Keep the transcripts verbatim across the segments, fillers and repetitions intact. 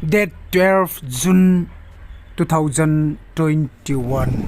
Date twelve June two thousand twenty-one.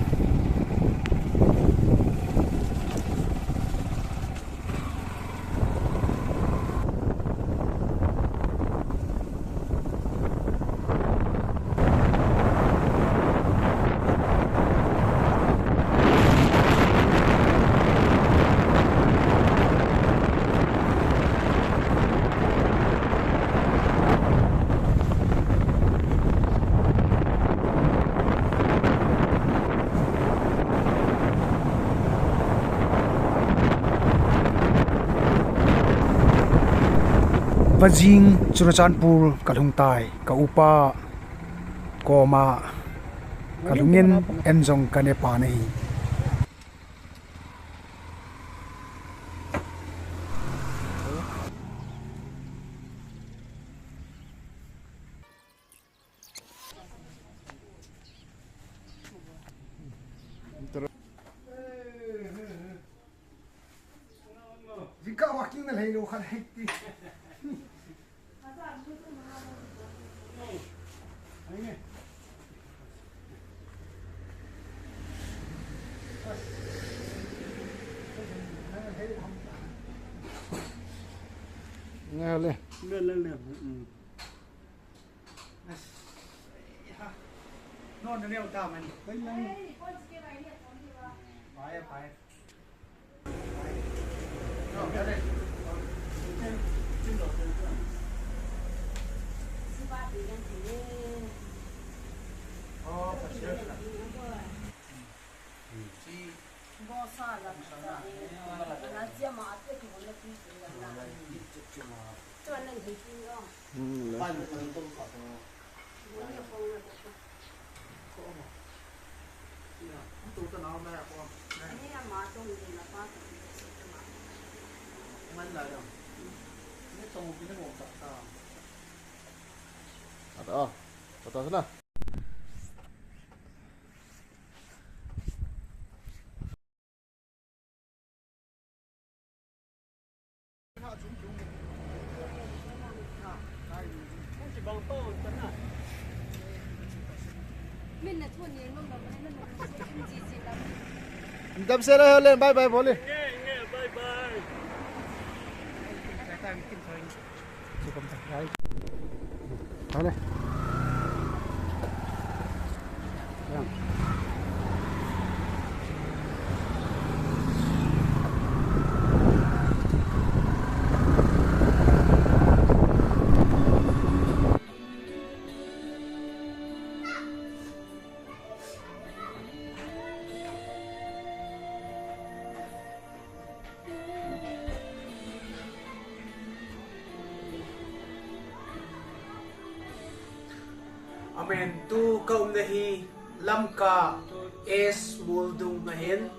Vajing Churachandpur kalhung tai, ka upa koma kalhungin en jong kanepa nahi. Jingkah walking na lei lou khat hei ti. Nge le. Nge le le. Mm. As. Ha. No, no, no, ta man. Pai lang. Pai, pai. Ata, ata sana. Dam sela hole, bye bye bole. Bye bye. Amen. Tu ka umna hi Lamka S Muldung ahin.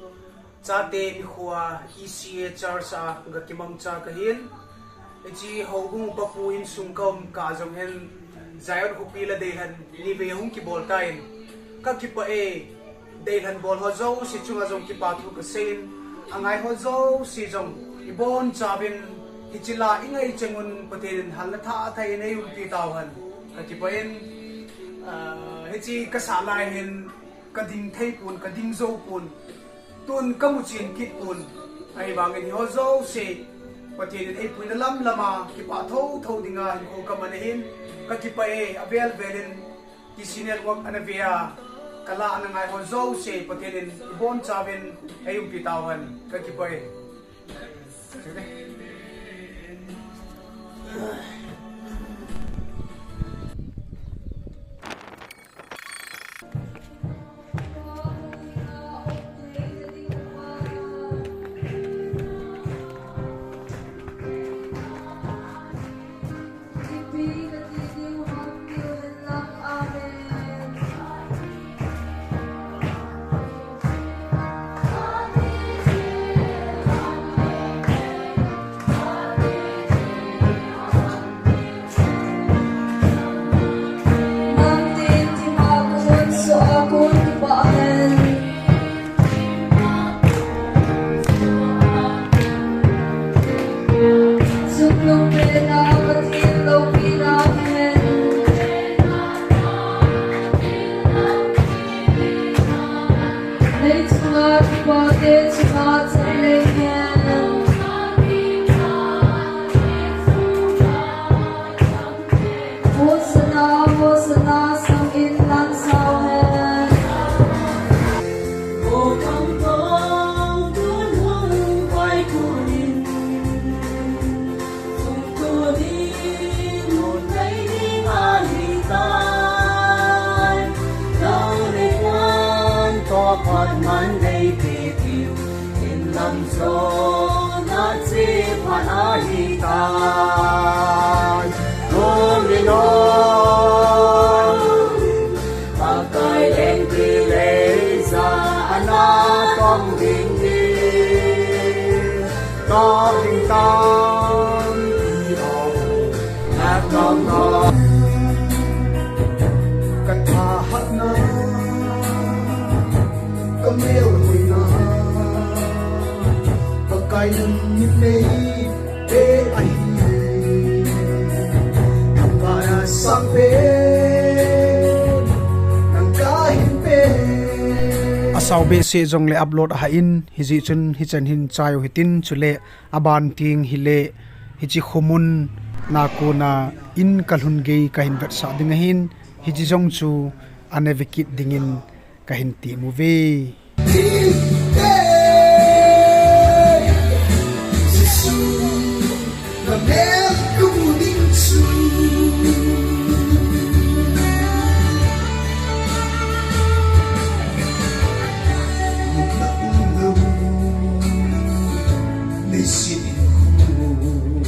Chate nikho a E C A Church a ka kimangcha kahin. Hiche houbung papu insung ka um kah jong hin Zion khopi la deilhen nivei hung kibol tan. Ka kipah e, deilhen bol ho jouse chunga jong kipa thu kaseiyin, angai ho jouse jong ibonchauvin hiche la ingai cheng un Pathen in halna thah thah in eiumpi tauhen. Ka kipah in, ah, hiche kasah lai hin kading thei pon, kading jou pon. Tun kamu chen kit pon. Ahivangin hiho jouse Pathen in eipuina lam lam a kipah thotho dinga hinkho kaman ahin, ka kipah e, avel vel in T C Network ana ve a, ka la ana ngai ho jouse Pathen in ibonchauvin eiumpi tauhen, ka kipah e. Hosanna, Hosanna, sang in lang sao hen. O kang kong kun hung pai kunin, hung kunin, hung pai ding ahi tai. Tau le ngan to pat man dei pi tiu. Inlam chona chi phat ahi tai. Lungin o, Pakai lengpi leiset a na tong ding ni. Tong ding tampi o, na tong o. Ka thahatna, ka melhoina, Pakai nang mitmei te ahi. Nangma sang pen, nang kahin pen. Asao behseh jongle upload ahah in, hijeh chun hichan hin chai u hitin, chule aban teng hile hiche khomun a kona in kalhun gei kahin vetsah ding ahin, hiche jong chu ana vekit dingin kahin tem uve.